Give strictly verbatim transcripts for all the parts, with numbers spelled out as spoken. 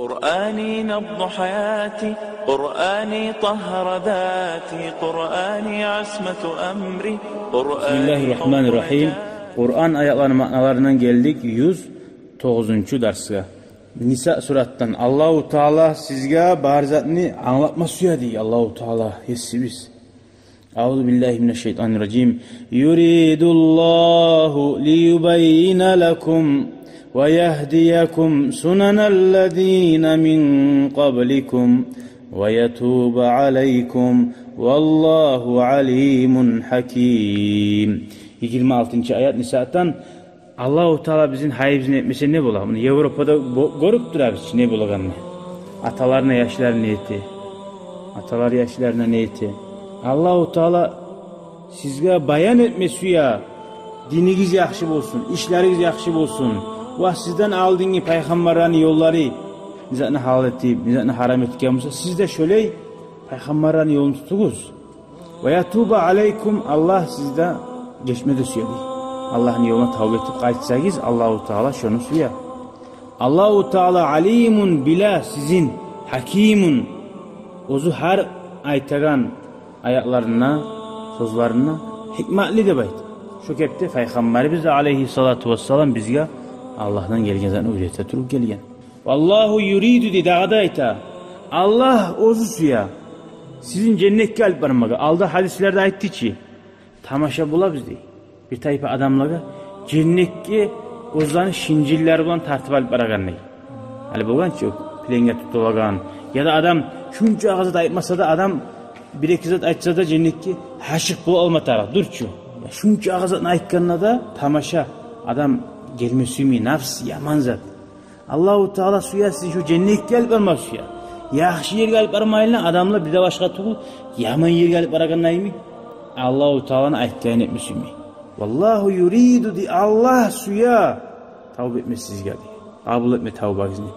قرآني نبض حياتي، قرآني طهر ذاتي، قرآني عصمة أمري، قرآني بسم الله الرحمن الرحيم. Къуран аятларыны маъналарындан гелдик юз тогъузунчу дарсгъа. Ниса суратдан. Аллагьу Таала сизге бар затны англатма сюе дей Аллагьу Таала, Есибиз. أعوذ بالله من الشيطان الرجيم. يريد الله ليبين لكم ويهديكم سنن الذين من قبلكم ويتوب عليكم والله عليم حكيم. Йигирма алтынчы аят Нисадан. Аллагьу Таала бизин гьайыбызны этмесе не бола? Муна Европада бо-, гёрюп турабыз чы не болагъанны. Аталарына яшларына не эте? Аталар яшларына не эте? Аллагьу Таала сизге баян этме сюе, динигиз яхшы болсун, ишлеригиз яхшы болсун. Ва сизден алдынгъы пайхаммарланы ёллары не затны гьалал этип, не затны гьарам этген буса, сиз де шолай пайхаммарланы ёлун тутугъуз. ويتوب عليكم, Аллагь сизде гечме де сюе дей. Аллагьны ёлуна тавба этип къайтсагъыз, Аллагьу Таала шону сюе. Аллагьу Таала عليم, биле сизин, حكيم, оьзю гьар айтагъан аятларына, сёзлерине гьикматлы деп айта. Шо кепде Пайхаммарыбыз да алайгьиссалату вассалам бизге Аллагьдан гелген затны уьйрете туруп гелген. والله يريد дей, дагъы да айта. Аллагь оьзю сюе сизин женнетге алып бармагъа. Алда гьадислерде айтды чы, тамаша болабыз дей бир тайпа адамлагъа, женнетге оьзлени шинжиллери булан тартып алып барагъан дей. Гьали болгъан чы, пленге тутулагъан. Яда адам шунча агъа зат айтмаса да, адам бир-эки зат айтса да, женнетге гьашыкъ бола алма тарыкъ дюр чю. Шунча агъа затны айтгъанда да тамаша, адам гелме сюймей, напс яман зат. Аллагьу Таала сюе сизин шо женнетге алып барма сюе. Яхшы ерге алып бармайлы, адамлар бир де башгъа тюгюл, яман ерге алып барагъанда йимик, Аллагьу Тааланы айтгъанын этме сюймей. والله يريد дей, Аллагь сюе тавба этме сизге дей. Къабул этме тавбагъызны.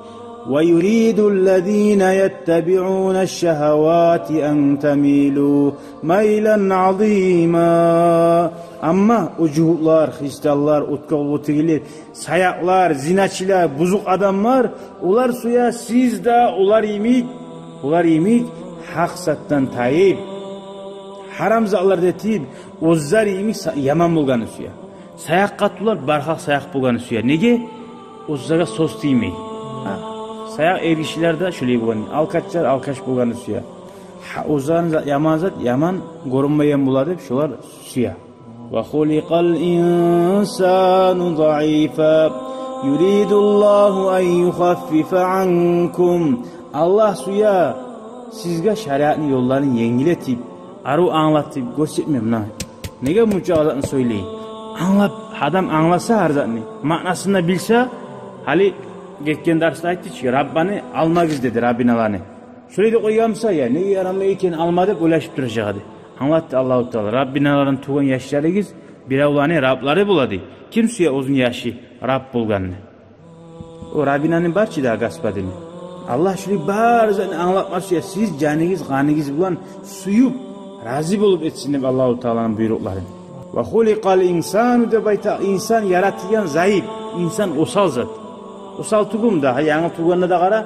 ويريد الذين يتبعون الشهوات أن تميلوا ميلا عظيما. Амма о жугьутлар, христианлар, оьтгюн къуллукъ этегенлер, саякълар, зиначылар, бузукъ адамлар, олар сюе сиз де олар йимик, олар йимик гьакъ затдан тайып, гьарам затлар да этип, оьзлер йимик са-, яман болгъанны сюе. Саякъ къатынлар бархакъ саякъ болгъанны сюе. Неге? Оьзлеге сёз тиймей. Гьа. Саякъ эргишилер де шолай болгъан. Алкашлар алкаш болгъанны сюе. Гьа, оьзлени за-, яман зат, яман гёрюнмейген бола деп шолар сюе. وخلق الإنسان ضعيفا يريد الله أن يخفف عنكم. Аллагь сюе сизге шариатны ёлларын енгил этип, арив англатып гёрсетме муна. Неге мунча затны сёйлей? Англап, адам англаса гьар затны, маънасын да билсе, гьали гетген дарсда айтды чы, Раббаны алмагъыз деди, Рабиналаны. Шолай деп къойгъан буса, я неге ярамай экен алма деп ойлашып туражакъ эди. Англатды Аллагьу Таала, Рабиналардан тувгъан яшларыгъыз биревлени раблары бола дей. Ким сюе оьзюню яшы раб болгъанны? О Рабинаны бар чы да господины. Аллагь шулай бар затны англатма сюе, сиз жаныгъыз, къаныгъыз булан сююп, рази болуп этсин деп Аллагьу Тааланы буйрукъларын. وخلق الإنسان деп айта, инсан яратылгъан заип, инсан осал зат. Осал тюгюлмю да, гьа, янгы тувгъанда да къара,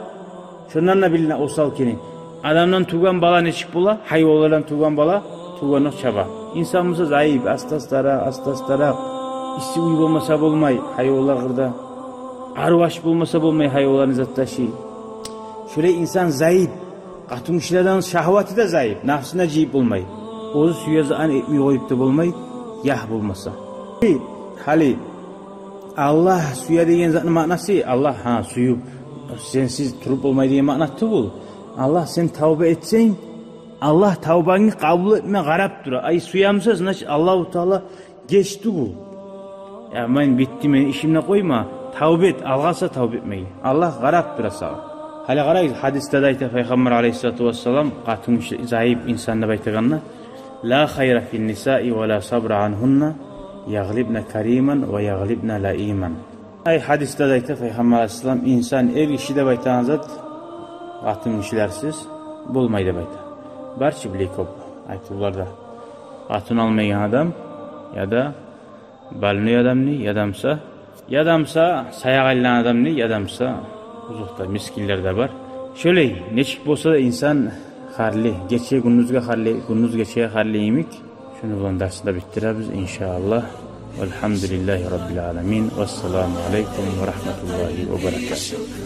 шондан да билине осал экени. Адамдан тувгъан бала нечик бола? Гьайванлардан тувгъан бала тувгъанокъ чаба. Инсан буса заип, аста-астаракъ, аста-астаракъ. Исси уьй болмаса болмай гьайванлар къырда. Арив аш болмаса болмай гьайванланы затдашы. Шолай инсан заип. Къатынгишилерден шагьваты да заип, напсын да жыйып болмай. Оьзю сюеген затны этмей къоюп да болмай, ягь болмаса. Гьали Аллагь сюе деген затны маънасы, Аллагь, гьа, сююп, сенсиз туруп болмай деген маъна тюгюл. Аллагь, сен тавба этсенг, Аллагь тавбангны къабул этме къарап тура. Ай, сюемсе, значит, Аллагьу Таала геч тюгюл. Я, мен битди, мени ишимни къойма, тавба эт, алгъаса тавба этмеге. Аллагь къарап тура сагъа. Гьали къарагъыз, гьадисде де айта Пайхаммар алайгьиссалату вассалам, къатын заип инсан деп айтагъанда, لا خير في النساء ولا صبر عنهن يغلبن كريما ويغلبن لئيما. Ай, гьадисде де айта Пайхаммар алайгьиссалам, инсан, эргиши деп айтагъан зат къатынгишилерсиз болмай деп айта. Бар чы билей кёп айтывларда. Къатын алмайгъан адам, яда больной адамны, ядамса, ядамса саякъ айланагъан адамны, ядамса Озокъда, мискинлер де бар. Шолай, нечик болса да, инсан гьарли, гече гюндюзге гьарли, гюндюз гечеге гьарли йимик. Шуну булан дарсны да битдиребиз, иншааллагь. Валгьамдулиллагьи раббил аламин. Вассаламу алайкум ва рагьматуллагьи ва баракатугь.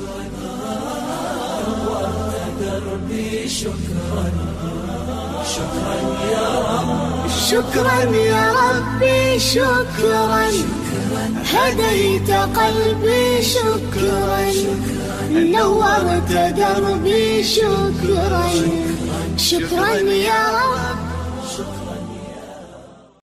شكرا يا ربي، شكرا. هديت قلبي، شكرا. نورت دربي، شكرا. شكرا يا رب.